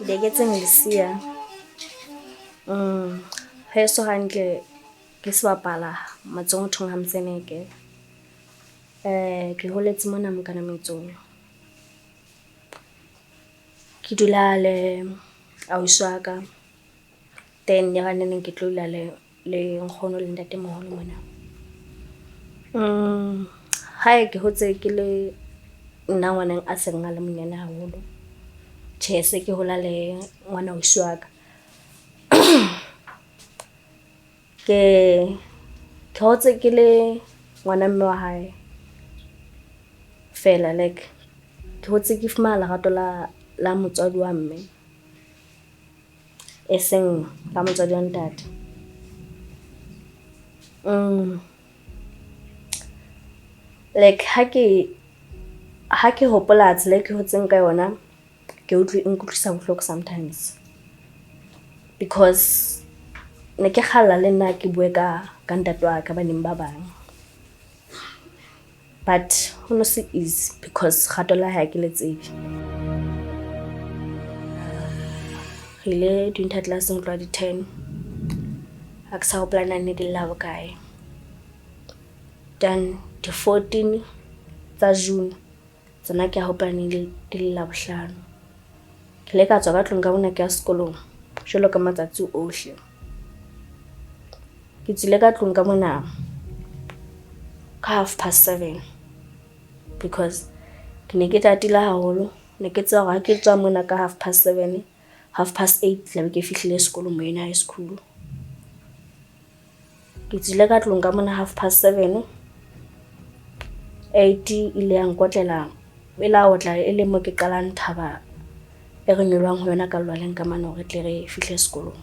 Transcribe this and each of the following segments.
Dieketseng Lesia. Heso hantle ke sebapala matsoho thong ha Motseneke. Ke holetse mona mokana metsong. Ke dula le ausi wa ka. Then ya ba neneng ke tlo dula le nkgono le ntatemoholo mona. Hae ke hotse ke le nna ngwaneng a seng a le monyane haholo. Tjhe, se ke hola le ngwana ausi wa ka. Ke hotse ke le ngwana mme wa hae fela. Like ke hotse ke fumana lerato la motswadi wa mme, e seng la motswadi wa ntate. Like ha ke hopola tsela e ke hotseng ka yona, ke utlwe nkutlwisa bohloko sometimes. Because ne ke kgalla le nna ke bue ka ntate wa ka baneng ba bang. But ho no se easy because kgato la hae ha ke le tsebe. Re ile di-winter class-eng ho tloha di-10. Ha ke sa hopola na ne di lla bokae. Then di-14 tsa June tsona ke a hopola ne di le Labohlano. Ke ile ka tswa ka tlung ka mona ke ya sekolong jwalo ka matsatsi ohle. Ke tswile ka tlung ka mona ka 7:30 because ke ne ke tatile haholo. Ne ke tseba hore ha ke tswa mona ka 7:30, 8:30 tla be ke fihlile sekolong Moyene High School. Ke tswile ka tlung ka mona 7:30. 8 ile ya nkotlela, e la otla e le mo ke qalang thaba e re nyolohang ho yona ka lwaleng ka mane hore re tle re fihle sekolong.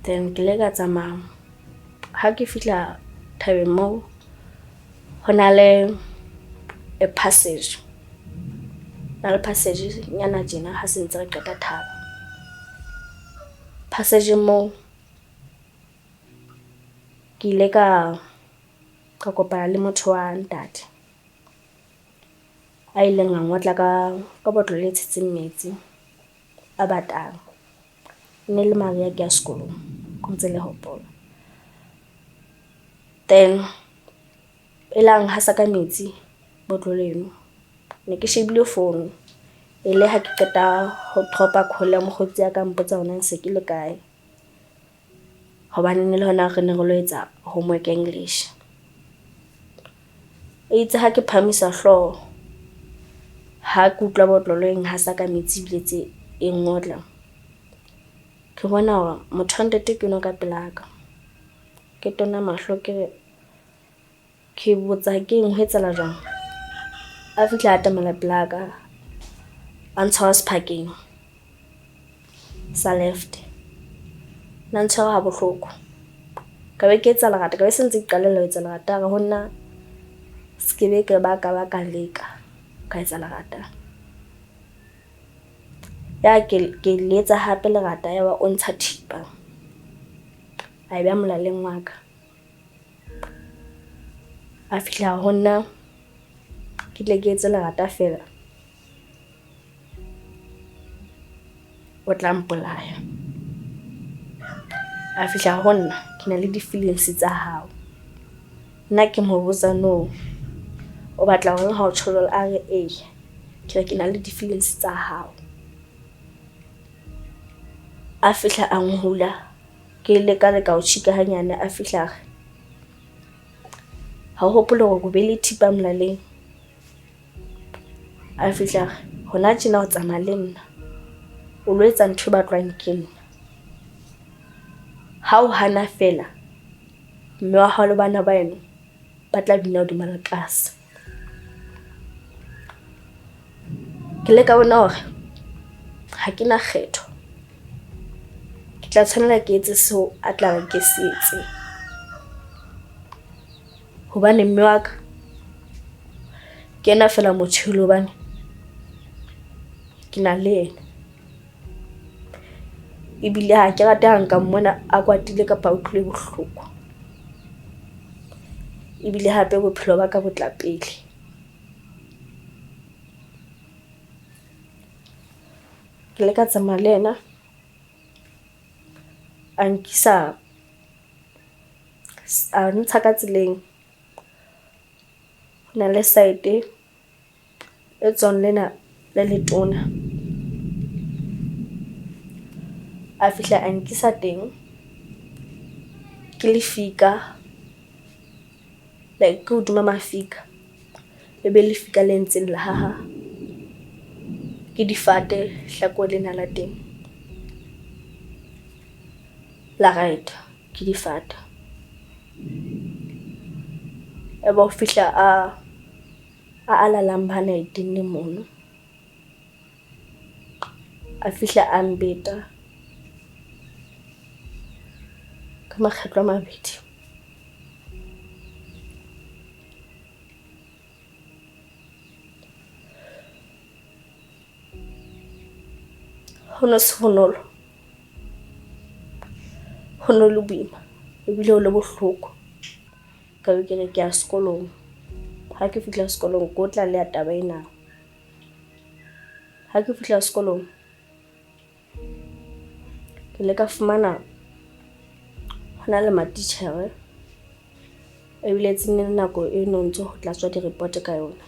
Then ke ile ka tsamaya. Ha ke fihla thabeng moo, ho na le a passage. Na le passage nyana tjena ha se ntse re qeta thaba. Passage moo ke ile ka kopana le motho wa ntate a ileng a ngotla ka botlolo e tshetseng metsi a batang. E ne le mariha ke ya sekolong, ntse le hopola. Then e la nhasa ka metsi botlolo eno. Ne ke shebile phone, e le ha ke qeta ho drop-a call ya mokgotsi ya ka a mpotsa hore na se ke le kae. Hobane ne le hona re ne re lo etsa homework ya English. Itse ha ke phahamisa hlooho, ha ke utlwa botlolo e nhasa ka metsi ebile tse e ngotla. Ke bona hore motho wa ntate ke enwa ka pelaka. Ke tona mahlo ke re, ke botsa keng ho etsahala jwang? A fihla atamela pelaka, a ntshwara sephakeng sa left. Na ntshwere ha bohloko. Ka be ke etsa lerata, ka be se ntse ke qalella ho etsa lerata. A re ho nna skebe ka ba ka ba ka leka ka etsa lerata. Ya ke le etsa hape lerata ya ba o ntsha thipa. A e beha molaleng wa ka. A fihla ho nna ke tle ke etse lerata fela. O tla mpolaya. A fihla ho nna ke na le di-feelings tsa hao. Nna ke mo botsa no, o batla hore ha o tjho jwalo? A re ee. Ke re ke na le di-feelings tsa hao. A fihla a nhula, ke leka leka ho tjhika hanyane, a fihla a re ha o hopole hore o beile thipa molaleng. A fihla a re hona tjena o tsamaya le nna, o lo etsa ntho e batlwang ke nna. Ha o hana fela, mme wa hao le bana ba eno ba tla bina hodima lekase. Ke ile ka bona hore ha ke na kgetho. Ke tla tshwanela ke etse seo a tla re ke se etse. Hobane mme wa ka ke yena fela motho eo hobane ke na le yena. Ebile ha ke rate ha nka mmona a kwatile kapa a utlwile bohloko. Ebile hape bophelo ba ka bo tla pele. Ke ile ka tsamaya le yena, a nkisa, a ntsha ka tseleng. Ho na le site e tswang lena le letona. A fihla a nkisa teng, ke lefika like ke hodima mafika. Ebe lefika le entseng lehaha. Ke difate hlakore lena la teng, la right ke difate. Ebe o fihla a ala lamba ana a e tenne mono. A fihla a mbeta ka makgetlo a mabedi. Ho no se bonolo, ho no le boima ebile ho le bohloko. Ka be ke re ke ya sekolong, ha ke fihla sekolong ke o tlaleha taba ena. Ha ke fihla sekolong ke ile ka fumana hona le matitjhere ebile le nako e no ntso ho tlatswa di-report ka yona.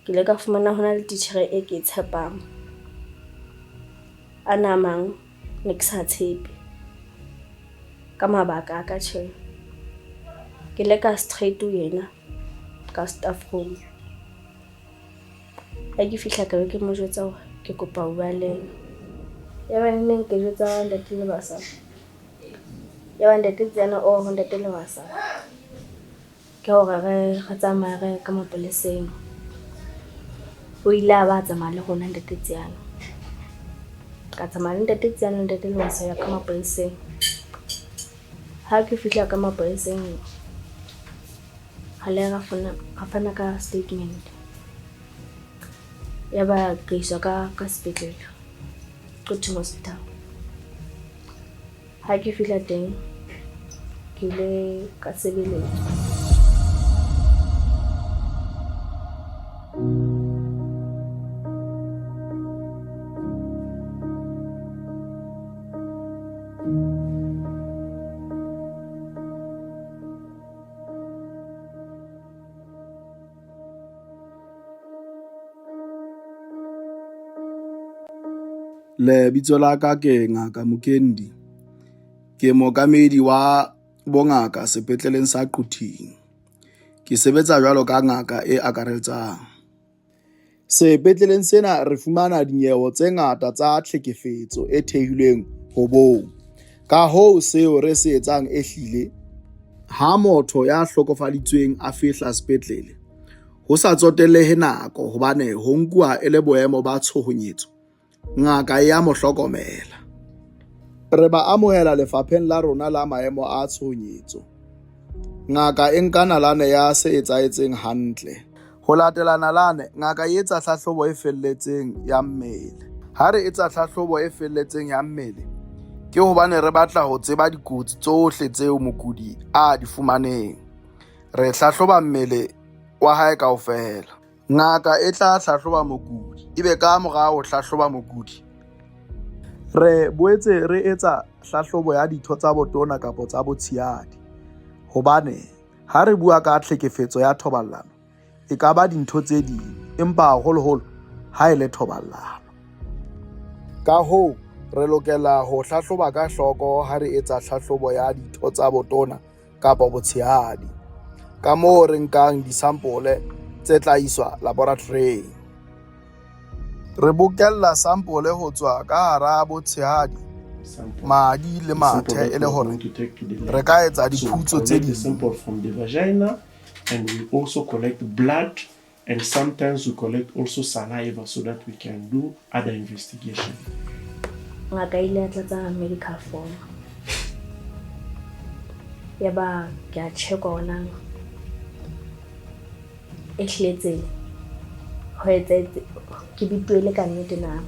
Ke ile ka fumana hona le titjhere e ke e tshepang. Ana a mang ne ke sa tshepe ka mabaka a ka tjhe. Ke ile ka straight ho yena ka staff room. Ha ke fihla ka be ke mo jwetsa hore ke kopa ho bua le yena. Ya ba neneng ke jwetsa ntate Lebasa. Ya ba ntate Tsiane o ho ntate Lebasa ke hore re tsamaye re ka mapoleseng. O ile a ba tsamaya le rona ntate Tsiane. Ka tsamaya le ntate Tsiane le ntate Lebasa ya ka mapoleseng. Ha ke fihla ka mapoleseng, re ile ra fana ka statement. Ya ba ke iswa ka sepetlele, Quthing Hospital. Ha ke fihla teng, ke ile ka sebeletswa. Lebitso la ka ke Ngaka Mukendi. Ke mookamedi wa bongaka sepetleleng sa Quthing. Ke sebetsa jwalo ka ngaka e akaretsang. Sepetleleng sena re fumana dinyewe tse ngata tsa tlhekefetso e thehilweng ho bong. Ka hoo seo re se etsang ehlile ha motho ya hlokofaditsweng a fihla sepetlele, ho sa tsotellehe nako hobane ho nkuwa e le boemo ba tshohanyetso, ngaka e a mo hlokomela. Re ba amohela lefapheng la rona la maemo a tshohanyetso. Ngaka e nka nalane ya se etsahetseng hantle. Ho latela nalane, ngaka e etsa tlhahlobo e felletseng ya mmele. Ha re etsa tlhahlobo e felletseng ya mmele, ke hobane re batla ho tseba dikotsi tsohle tseo mokudi a di fumaneng. Re hlahloba mmele wa hae kaofela. Ngaka e tla hlahloba mokudi, ebe ka mora ho hlahloba mokudi, re boetse re etsa hlahlobo ya ditho tsa botona kapa tsa botshehadi. Hobane ha re bua ka tlhekefetso ya thobalano, e ka ba dintho tse ding, empa haholoholo ha e le thobalano. Ka hoo, re lokela ho hlahloba ka hloko ha re etsa tlhahlobo ya ditho tsa botona kapa botshehadi, ka moo re nkang disampole tse tla iswa laboratoring. Re bokella sampole ho tswa ka hara botshehadi, madi le mathe e le hore re ka etsa diphuputso tse ding. Sample from the vagina, and we also collect blood, and sometimes we collect also saliva so that we can do other investigation. Ngaka ile ya tlatsa medical form. Ya ba ke a check-wa hona e hletse ho etsahetse ke bituele ka nnete na.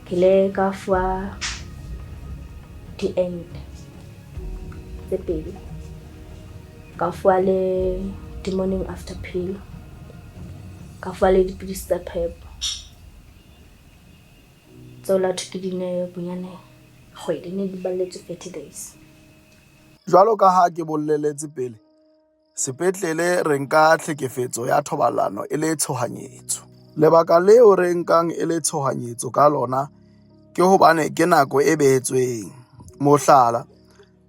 Ke ile ka fuwa diente tse pedi, ka fuwa le di-morning after pill, ka fuwa le dipidisi tsa PEP. Tseo la thwe ke di nwe bonyane kgwedi, ne di balletswe 30 days. Jwalo ka ha ke boleletse pele, sepetlele re nka tlhekefetso ya thobalano e le tshohanyetso. Lebaka leo re nkang e le tshohanyetso ka lona ke hobane ke nako e behetsweng. Mohlala,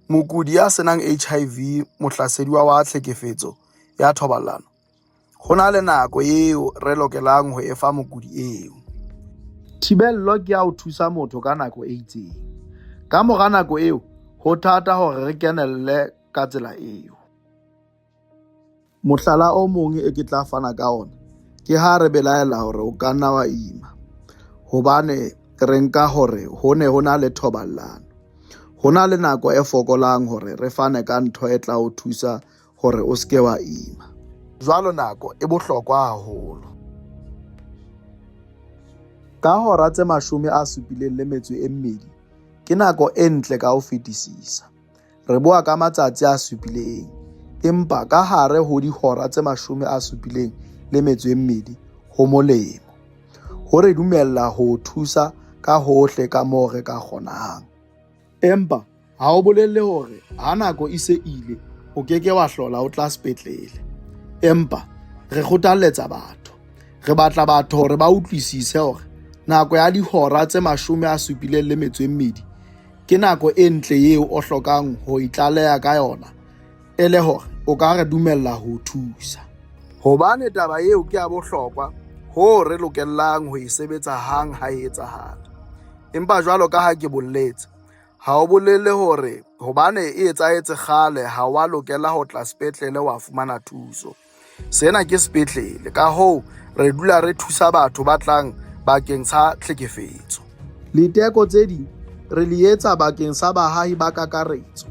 mokudi ya senang HIV mohlaseduwa wa tlhekefetso ya thobalano, ho na le nako eo re lokelang ho e fa mokudi eo. Thibello ke ya ho thusa motho ka nako e itseng. Ka mora nako eo, ho thata hore re kenelle ka tsela eo. Mohlala o mong e ke tla fana ka ona ke ha re belaela hore o ka nna wa ima hobane re nka hore ho ne ho na le thobalano. Ho na le nako e fokolang hore re fane ka ntho e tla o thusa hore o se ke wa ima. Jwalo nako e bohlokwa haholo. Ka hora tse 72 ke nako e ntle ka ho fetisisa. Re bua ka matsatsi a supileng, empa ka hare ho dihora tse 72 ho molemo. Ho re dumella ho o thusa ka hohle ka moo re ka kgonang. Empa ha o bolelle hore ha nako e se ile o ke ke wa hlola o tla sepetlele. Empa re kgothalletsa batho. Re batla batho hore ba utlwisise hore nako ya dihora tse 72 ke nako e ntle eo o hlokang ho itlaleha ka yona e le hore o ka re dumella ho o thusa. Hobane taba eo ke ya bohlokwa hoo re lokelang ho e sebetsa hang ha e etsahala. Empa jwalo ka ha ke boletse, ha o bolele hore hobane e etsahetse kgale ha wa lokela ho tla sepetlele wa fumana thuso. Sena ke sepetlele, ka hoo re dula re thusa batho ba tlang bakeng sa tlhekefetso. Liteko tse ding re li etsa bakeng sa bahahi ba kakaretso,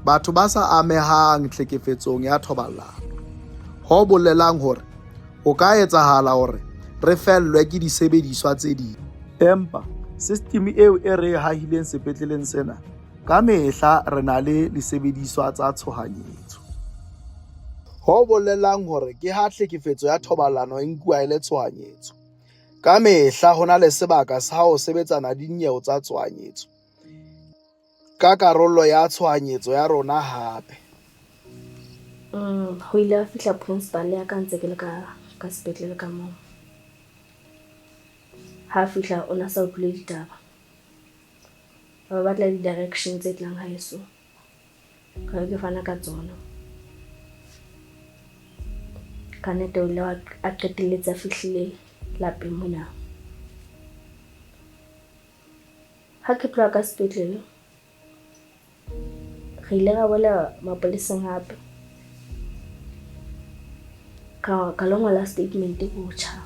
batho ba sa amehang tlhekefetsong ya thobalano. Ho bolelang hore ho ka etsahala hore re fellwe ke disebediswa tse ding. Empa system eo e re e hahileng sepetleleng sena, ka mehla re na le disebediswa tsa tshohanyetso. Ho bolelang hore ke ha tlhekefetso ya thobalano e nkuwa e le tshohanyetso. Ka mehla ho na le sebaka sa ho sebetsana le dinyewe tsa tshohanyetso ka karolo ya tshohanyetso ya rona hape. Ho ile ha fihla principal ya ka ntse ke le ka sepetlele ka moo. Ha fihla o na sa utlwile ditaba. Ba batla di-direction tse tlang haeso. Ka be ke fana ka tsona. Ka nnete o ile a qetelletse a fihlile lapeng mona. Ha ke tloha ka sepetlele, re ile ra boela mapoleseng hape. Ka lo ngola statement botjha.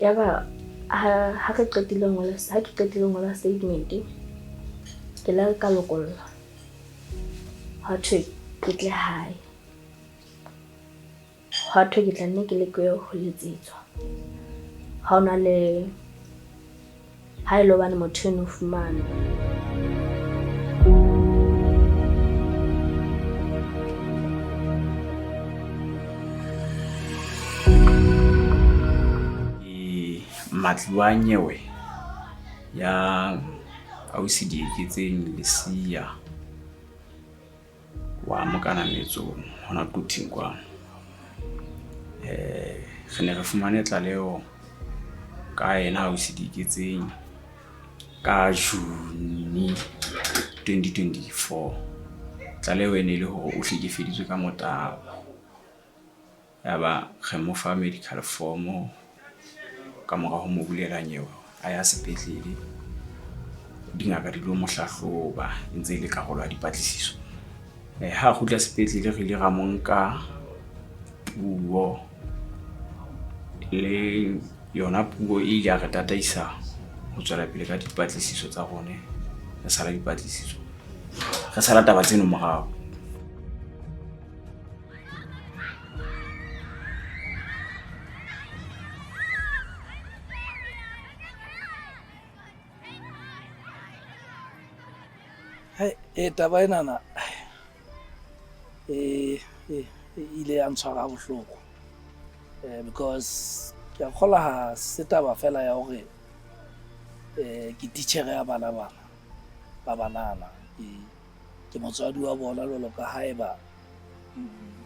Yaba ha re qetile ho ngola, ha ke qetile ho ngola statement, ke la ka lokollwa. Ha thwe ke tle hae. Ha thwe ke tla nne ke leke ho letsetswa. Ha hona le ha e le hobane motho eno o fumanwe. Matlu a nyewe ya ausi Dieketseng Lesia wa mokana metsong hona Quthing kwano. Re ne re fumane tlaleho ka yena ausi Dieketseng ka June 2024. Tlaleho e ne e le hore o hlekefeditswe ka motabo. Yaba re mo fa medical form ka mora ho mo bulela nyewe a ya sepetlele. Dingaka di lo mo hlahloba e ntse e le karolo ya dipatlisiso. Ha kgutla sepetlele re ile ra mo nka puo le yona puo e ile ya re tataisa ho tswela pele ka dipatlisiso tsa rone. Re sala dipatlisiso, re sala taba tseno morao. Hey, taba enana e ile ya ntshwara bohloko. Because ke a kgolwa ha se taba fela ya hore ke titjhere ya bana bana ba banana. Ke motswadi wa bona jwalo ka haeba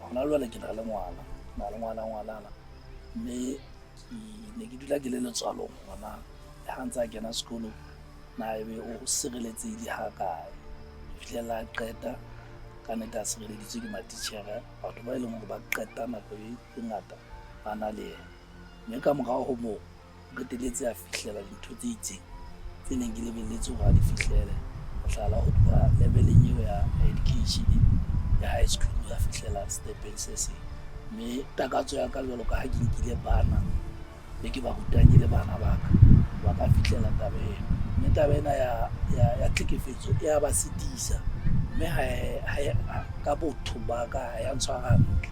hona jwale ke na le ngwana, ke na le ngwana ngwanana. Mme ke ne ke dula ke le letswalong ngwana le ha ntse a kena sekolo na ebe o sireletsehile ha kae. Ho fihlella a qeta ka nnete a sireleditswe ke matitjhere, batho ba e leng hore ba qeta nako e ngata ba na le yena. Mme ka morao ho moo o qetelletse a fihlela dintho tse itseng tse neng ke lebelletse hore a di fihlele. Mohlala, ho tloha level-eng eo ya education ya high school a fihlela step-eng se seng. Mme takatso ya ka jwalo ka ha ke nkile bana be ke ba rutang ke le bana ba ka, ba ka fihlela taba eno. Mme taba ena ya tlhekefetso e ya ba sitisa. Mme ha ka botho ba ka ha ya ntshwara hantle.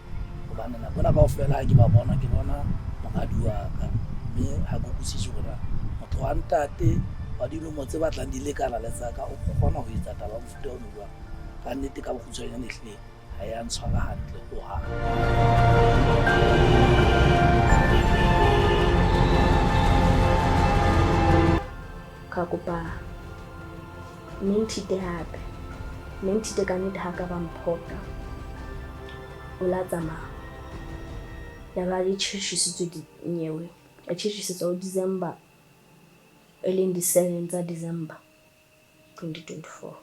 Hobane nako ena kaofela ha ke ba bona, ke bona moradi wa ka. Mme ha ke utlwisisi hore na motho wa ntate wa dilemo tse batlang di lekana le tsa ka o kgona ho etsa taba ya mofuta ono jwang. Ka nnete ka bokgutshwanyane ehlile ha ya ntshwara hantle hohang. Ka kopa mme Nthite hape. Mme Nthite ka nnete ha ka ba mphoqa. O la tsamaya. Ya ba e tjhetjhisitswe dinyewe. Ya tjhetjhisetswa ho December e leng di-7 tsa December 2024.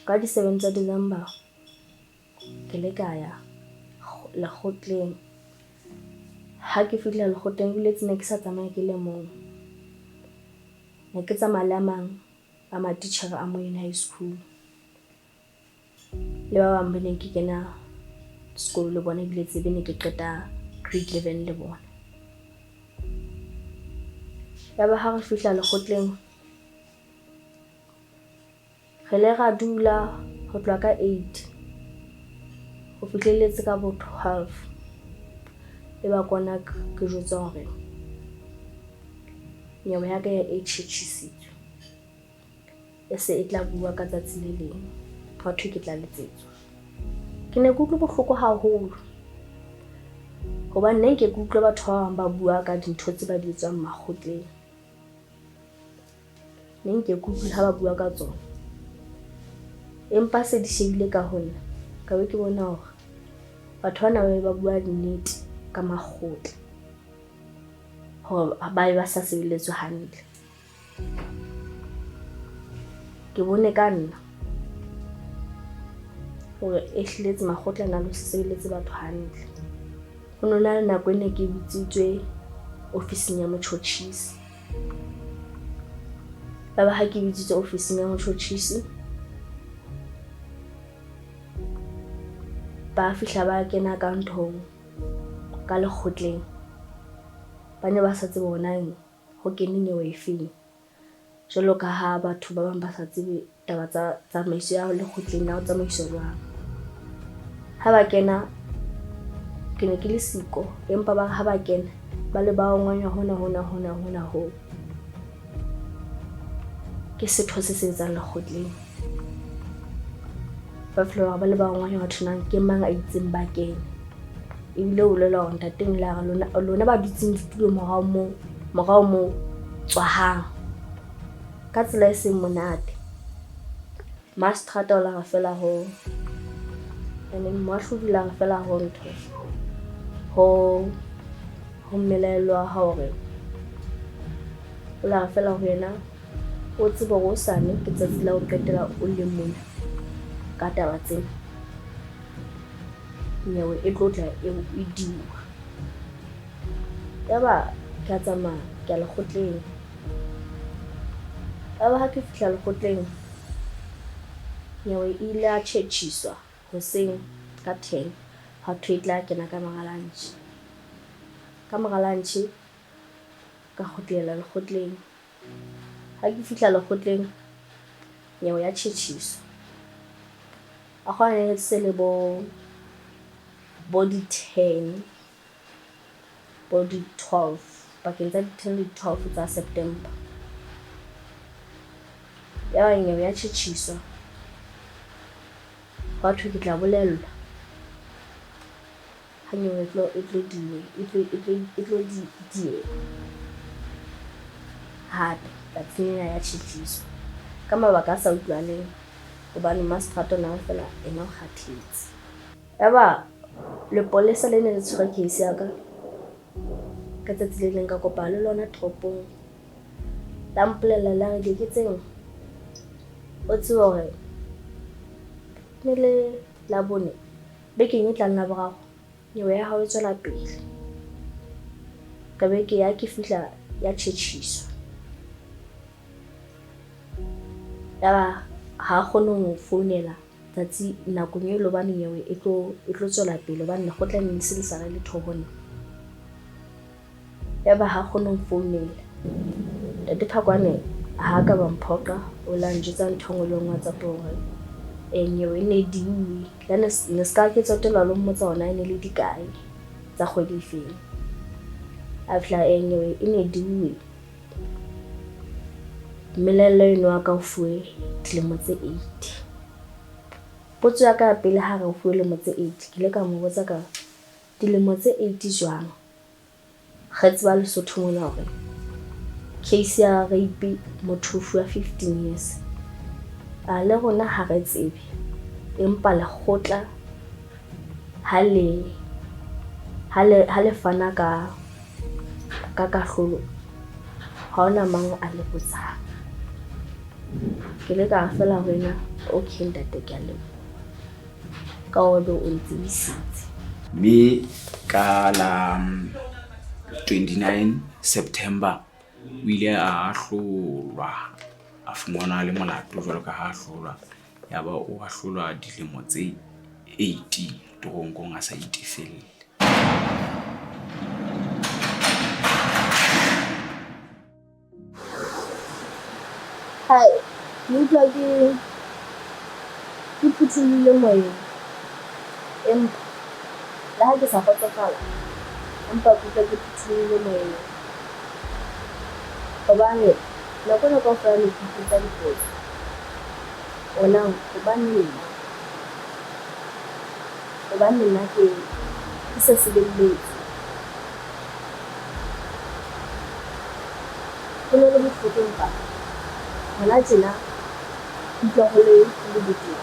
Ka di-7 tsa December ke le ka ya lekgotleng. Ha ke fihla lekgotleng ebile ne ke sa tsamaye ke le mong. Ne ke tsamaya le a mang a matitjhere a Moyeni High School. Le ba bang ba neng ke kena sekolo le bona ebile tsebe ne ke qeta grade 11 le bona. Ya ba ha re fihla lekgotleng re le ra dula ho tloha ka 8 ho fihlelletse ka bo 12. E ba kona ke jwetswa hore nyewe ya ka e tjhetjhisitswe. E se e tla bua ka tsatsi le leng. Ha thwe ke tla letsetswa. Ke ne ke utlwe bohloko haholo. Hobane ne nke ke utlwe batho ba bang ba bua ka dintho tse ba di etswang makgotleng. Ne nke ke utlwe ha ba bua ka tsona. Empa se di shebile ka ho nna, ka be ke bona hore batho bana ba be ba bua nnete ka makgotla. Hore ba be ba sa sebeletswe hantle. Ke bone ka nna hore ehlile makgotla a na le ho se sebeletse batho hantle. Ho no na le nako e ne ke bitsitswe ofising ya motjhotjhisi. Ya ba ha ke bitsitswe ofising ya motjhotjhisi, ba fihla ba kena ka nthong ka lekgotleng. Ba ne ba sa tsebe hore na ho kene nyewe efeng. Jwalo ka ha batho ba bang ba sa tsebe taba tsa tsamaiso ya lekgotleng na ho tsamaiswa jwang. Ha ba kena ke ne ke le siko, empa ba re ha ba kena ba le ba ongwanya hona hona hona hona ho. Ke setho se sebetsang lekgotleng. Ba fihla ba le ba ongwanya batho nang ke mang a itseng ba kene. Ebile o bolela hore ntate o ile a re lona ba dutseng ditulo morao moo tswahang. Ka tsela e seng monate. Mastrata o la re fela ho, I mean moahlodi o la re fela ho ntho, ho mmelaellwa wa hao hore o la re fela ho yena o tsebe hore hosane ke tsatsi la ho qetela o le mona ka taba tsena. Nyewe e tlo tla e diwa. Yaba ke a tsamaya ke ya lekgotleng. Yaba ha ke fihla lekgotleng, nyewe e ile ya tjhetjhiswa hoseng ka 10 ha thwe e tla kena ka mora lunch. Ka mora lunch ka kgutlela lekgotleng. Ha ke fihla lekgotleng, nyewe ya tjhetjhiswa. A kgona se le bo di-10, bo di-12, pakeng tsa di-10 le di-12 tsa September. Yaba nyewe ya tjhetjhiswa. Hwa thwe ke tla bolellwa. Ha nyewe e tlo e tlo e tlo di hape tsatsing lena ya tjhetjhiso. Ka mabaka a sa utlwaneng hobane maseterata ona feela ena o kgathetse. Yaba lepolesa le ne le tshwere case ya ka, ka tsatsi le leng ka kopana le lona toropong. La mpolella la re Dieketseng o tsebe hore ne le Labone bekeng e tlang Laboraro nyewe ya hao e tswela pele. Ka be ke ya ke fihla ya tjhetjhiswa. Yaba ha kgone ho founela tsatsi nakong eo hobane nyewe e tlo tswela pele hobane lekgotla ne le se le sa re letho ho nna. Yaba ha kgone ho nfounela. Ntate Phakwane ha ka ba mphoqa, o la njwetsa ntho e nngwe le e nngwe WhatsApp hore nyewe e ne e diuwe. Le ne se ka ke tsotella le ho mmotsa hore na e ne le dikae tsa kgwedi e feng. A fihla nyewe e ne diuwe. Mmelaellwa eno wa ka o fuwe dilemo tse 8. Potso ya ka ya pele ha re o fuwe lemo tse 8, ke ile ka mo botsa ka dilemo tse 8 jwang? Re tseba Lesotho mona hore case ya rape motho o fuwa 15 years. A le rona ha re tsebe, empa lekgotla ha le fana ka kahlolo ha hona mang a le botsang. Ke ile ka re feela ho yena, okay ntate ke a leboha ka hore o ntsebisitse. Mme ka la 29 September o ile a ahlolwa, a fumanwa a le molato jwalo ka ha ahlolwa. Yaba o ahlolwa dilemo tse 80 toronkong a sa itefelle. Hai, ke utlwa ke phuthulohile moyeng, empa le ha ke sa kgotsofala, empa ke utlwa ke phuthulohile moyeng. Hobane nako ena kaofela ne ke ipotsa dipotso. Ona hobaneng nna? Hobane nna ke sa sebeletse. Ho ne le bohloko empa hona tjena ke utlwa ho le betere.